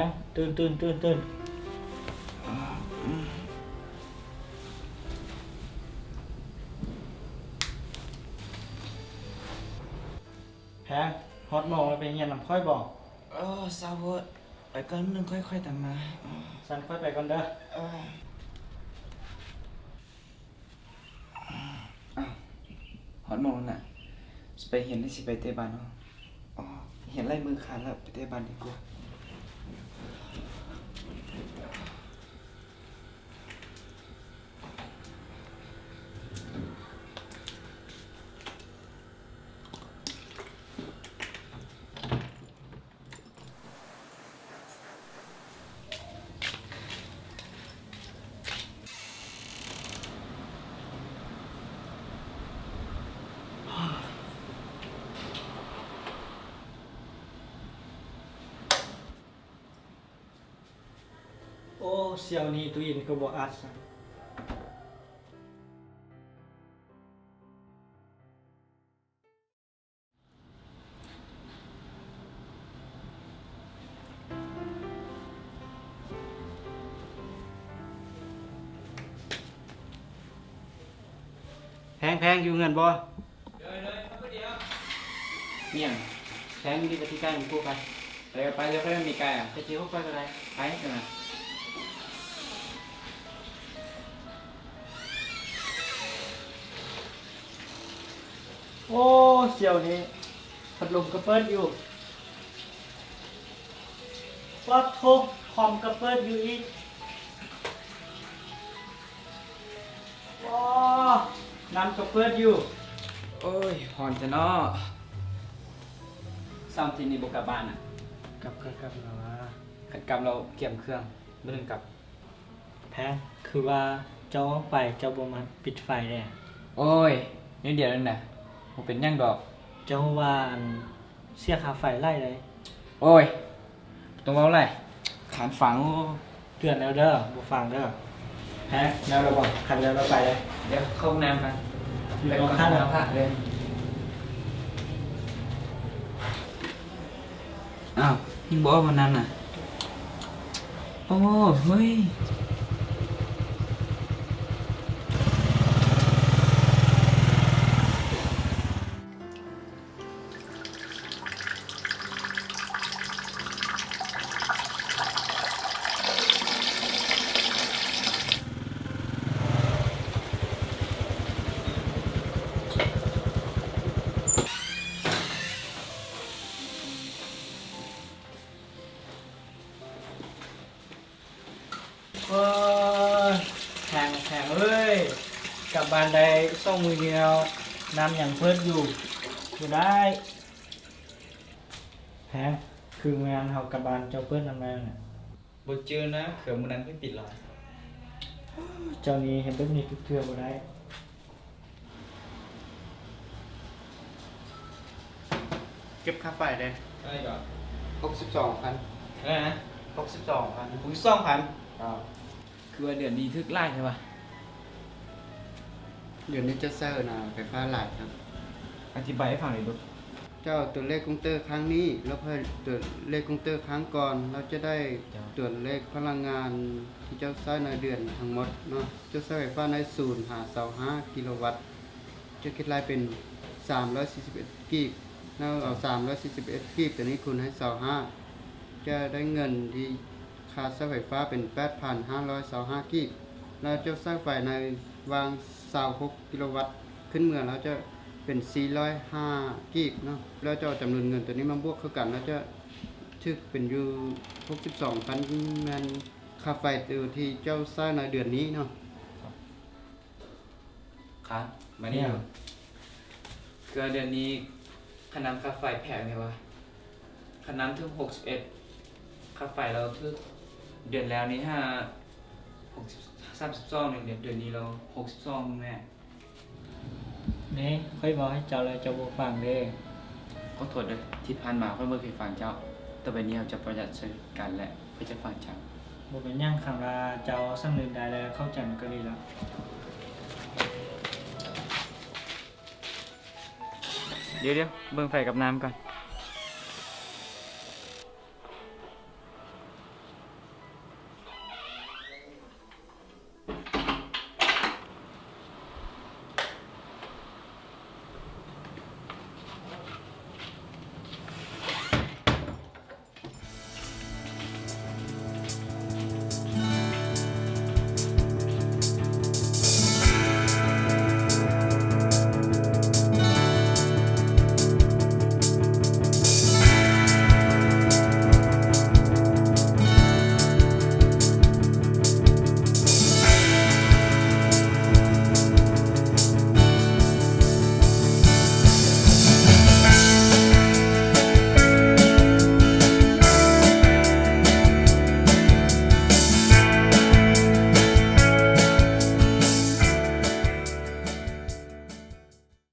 ງ ຕື່ນ ຕື່ນ ຕື່ນ ຕື່ນ. ແພງ ຮອດໂມງແລ້ວ ໄປຮຽນນຳຂ້ອຍບໍ່? ເອີ ເຊົາໂພດ ໄປກ່ອນ ມື້ໜຶ່ງຄ່ອຍ ຄ່ອຍຕາມມາ. ຊັ້ນຂ້ອຍໄປກ່ອນເດີ. ເອີ. ອ້າວ ຮອດໂມງແລ້ວນະ ຊິໄປຮຽນ ຫຼື ຊິໄປເຕະບານເນາະ? ອໍ ຮຽນໄລ່ມືຂາດແລ້ວ ໄປເຕະບານດີກວ່າ. ໂອ້ ສ່ຽວນີ້ຕູ້ເຢັນກໍບໍ່ອັດຊະ. ແພງ ແພງ ຢູ່ເຮືອນບໍ່? ໂດຍ ໂດຍ ມາຜູ້ດຽວ. ມີຫຍັງ? ແພງ ຢູ່ທີ່ກະຕິການຳກູໄປ. ໄປ ໄປ ແລ້ວຄ່ອຍມີກາຍອະ. ໄປເຈີພວກຂ້ອຍກໍໄດ້. ໄປຊັ້ນນະ. ໂອ້ ສ່ຽວນີ້ ພັດລົມກໍເປີດຢູ່. ປາດໂທ້ ຄອມກໍເປີດຢູ່ອີກ. ໂອ້ ນ້ຳກໍເປີດຢູ່. ໂອ້ຍ ຮ້ອນແທ້ເນາະ. ເສົາອາທິດນີ້ບໍ່ກັບບ້ານນະ? ກັບ ກັບ ກັບລະວ່າ. ຄັນກັບແລ້ວກຽມເຄື່ອງ ມື້ອື່ນກັບ. ແພງ ຄືວ່າເຈົ້າອອກໄປ ເຈົ້າບໍ່ມາປິດໄຟແດ່? ໂອ້ຍ ນິດດຽວໜຶ່ງນະ ບໍ່ເປັນຫຍັງດອກ. ເຈົ້າຮູ້ວ່າ ອັນ ເສຍຄ່າໄຟຫຼາຍໃດ. ໂອ້ຍ ບໍ່ຕ້ອງເວົ້າຫຼາຍ ຄ້ານຟັງ. ໂອ້ ເຕືອນແລ້ວເດີ ບໍ່ຟັງເດີ. ແພງ ແລ້ວແລ້ວບໍ່? ຄັນແລ້ວແລ້ວໄປເລີຍ. ດຽວເຂົ້າຫ້ອງນ້ຳກ່ອນ. ຢູ່ນອກຄັນ ເລີຍ. ອ້າວ ຍັງບໍ່ອອກມານຳນະ. ໂອ້ ເຮີ້ຍ. ໂອ້ຍ ແພງ ແພງເອີຍ ກັບບ້ານໄດ້ສອງມື້ນີ້ແລ້ວ ນ້ຳຍັງເປີດຢູ່ ບໍ່ໄດ້. ແພງ ຄືມື້ນັ້ນເຮົາກັບບ້ານ ເຈົ້າເປີດນ້ຳໄດ້ນະ? ບໍ່ຈື່ນະ ເຄືອມື້ນັ້ນຂ້ອຍປິດແລ້ວ. ເຈົ້ານີ້ເຮັດແບບນີ້ທຸກເທື່ອບໍ່ໄດ້. ເກັບຄ່າໄຟເດ້. ເທົ່າໃດກໍ? ຫົກສິບສອງພັນ. ເທົ່າໃດນະ? ຫົກສິບສອງພັນ. ຫົກສິບສອງພັນ. ເຈົ້າ. ຄືວ່າເດືອນນີ້ຖືກຫຼາຍແທ້ວະ? ເດືອນນີ້ເຈົ້າໃຊ້ນະໄຟຟ້າຫຼາຍຄັບ. ອະທິບາຍໃຫ້ຟັງໜ່ອຍດູ. ເຈົ້າເອົາຕົວເລກກົງເຕີຄັ້ງນີ້ ລົບໃຫ້ຕົວເລກກົງເຕີຄັ້ງກ່ອນ ແລ້ວຈະໄດ້ ເຈົ້າ ຕົວເລກພະລັງງານທີ່ເຈົ້າໃຊ້ໃນເດືອນທັງໝົດເນາະ. ເຈົ້າໃຊ້ໄຟຟ້າໃນສູນຫາຊາວຫ້າກິໂລວັດ ຈະຄິດໄລ່ເປັນສາມຮ້ອຍສີ່ສິບເອັດກີບ ແລ້ວເອົາສາມຮ້ອຍສີ່ສິບເອັດກີບຕົວນີ້ຄູນໃຫ້ຊາວຫ້າ ຈະໄດ້ເງິນທີ່ຄ່າໃຊ້ໄຟຟ້າເປັນແປດພັນຫ້າຮ້ອຍຊາວຫ້າກີບ ແລ້ວເຈົ້າໃຊ້ໄຟໃນຫວ່າງຊາວຫົກກິໂລວັດ ຂຶ້ນເມືອແລ້ວຈະເປັນສີ່ຮ້ອຍຫ້າກີບເນາະ ແລ້ວເຈົ້າເອົາຈຳນວນເງິນຕົວນີ້ມາບວກເຂົ້າກັນ ແລ້ວຈະຖືກເປັນຢູ່ຫົກສິບສອງພັນ ແມ່ນຄ່າໄຟຕົວທີ່ເຈົ້າໃຊ້ໃນເດືອນນີ້ເນາະ. ຄັບ ມານີ້ ເອີ ເທື່ອເດືອນນີ້ຄ່ານ້ຳຄ່າໄຟແພງແທ້ວະ. ຄ່ານ້ຳຖືກຫົກສິບເອັດ ຄ່າໄຟລາວຖືກ ເດືອນແລ້ວນີ້ຫາຫົກສິບ ສາມສິບສອງ ເດືອນ ເດືອນນີ້ລາວຫົກສິບສອງແມ່ນ. ເນ ຂ້ອຍເວົ້າໃຫ້ເຈົ້າແລ້ວ ເຈົ້າບໍ່ຟັງເດ້. ຂໍໂທດເດີ ທີ່ຜ່ານມາຂ້ອຍບໍ່ເຄີຍຟັງເຈົ້າ. ຕໍ່ໄປນີ້ເຮົາຈະປະຢັດໃສ່ກັນ ແລະ ຂ້ອຍຈະຟັງເຈົ້າ. ບໍ່ເປັນຫຍັງ, ຄັນວ່າເຈົ້າສຳນຶກໄດ້ ແລະ ເຂົ້າໃຈມັນກໍດີແລ້ວ. ດຽວໆ ເບິ່ງໄຟກັບນ້ຳກ່ອນ.